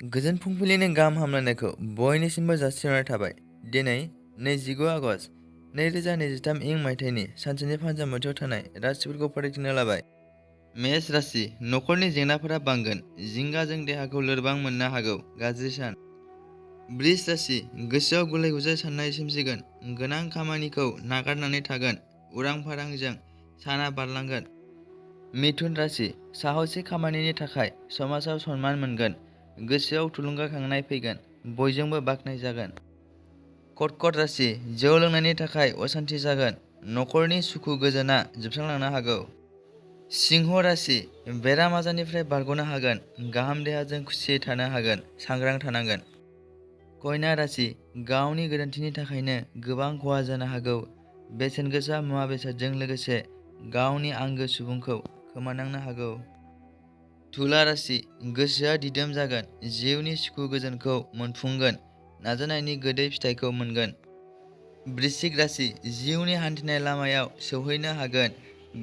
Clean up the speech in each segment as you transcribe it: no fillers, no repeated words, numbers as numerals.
गोजोन फुंबिलिनि गाहाम हामलायनायखौ बयनिसिमबो जासिहरनाय थाबाय। दिनै 29 आगस्ट 2023 इं मायथाइनि सानसेनि फानजामुथियाव थानाय राशिफोरखौ फरायथिनो लाबाय। मेष राशि, नखरनि जेंनाफोरा बांगोन, जिंगाजों देहाखौ लोरबां मोननो हागौ, गाज्रि सान। वृष राशि, गोसोआव गुलाय गुजाय साननाय सोमजिगोन, गोनां खामानिखौ नागारनानै थागोन, उरां फारांजों साना बारलांगोन। मिथुन राशि, साहसि खामानिनि थाखाय समाजाव सनमान मोनगोन, गोसोआव थुलुंगाखांनाय फैगोन, बयजोंबो बाख्नायजागोन। कर्कट राशि, जौ लोंनायनि थाखाय असान्ति जागोन, नखरनि सुखु गोजोना जोबस्रांलांनो हागौ। सिंह राशि, बेराम आजारनिफ्राय बारग'नो हागोन, गाहाम देहाजों खुसियै थानो हागोन, सांग्रां थानांगोन। कन्या राशि, गावनि गोरोन्थिनि थाखायनो गोबां खहा जानो हागौ, बेसेन गोसा मुवा बेसादजों लोगोसे गावनि आंगो सुबुंखौ खोमानांनो हागौ। तुला राशि, गोसोआ दिदोम जागोन, जिउनि सुखु गोजोनखौ मोनफुंगोन, नाजानायनि गोदै फिथाइखौ मोनगोन। वृश्चिक राशि, जिउनि हान्थिनाय लामायाव सौहैनो हागोन,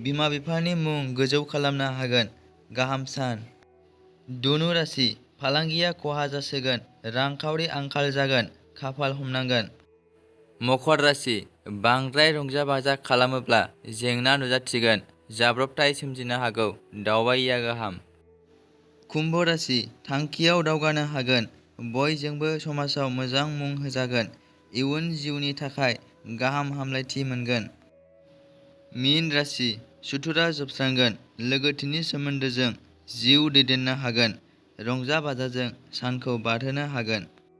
बिमा बिफानि मुं गोजौ खालामनो हागोन, गाहाम सान। धनु राशि, फालांगिया खहा जासोगोन, रांखावरि आंखाल जागोन, खाफाल हमनांगोन। मकर राशि, बांद्राय रंजा बाजा खालामोब्ला जेंना नुजाथिगोन, जाब्रबथाय सोमजिनो हागौ, दावबायिया गाहाम। कुम्भ राशि, थांखियाव दावगानो हागोन, बयजोंबो समाजाव मोजां मुं होजागोन, इयुन जिउनि थाखाय गाहाम हामलायथि मोनगोन। मीन राशि, सुथुरा जोबस्रांगोन, लोगोथिनि सोमोन्दोजों जिउ दैदेननो हागोन, रंजा बाजाजों सानखौ बारहोनो हागोन।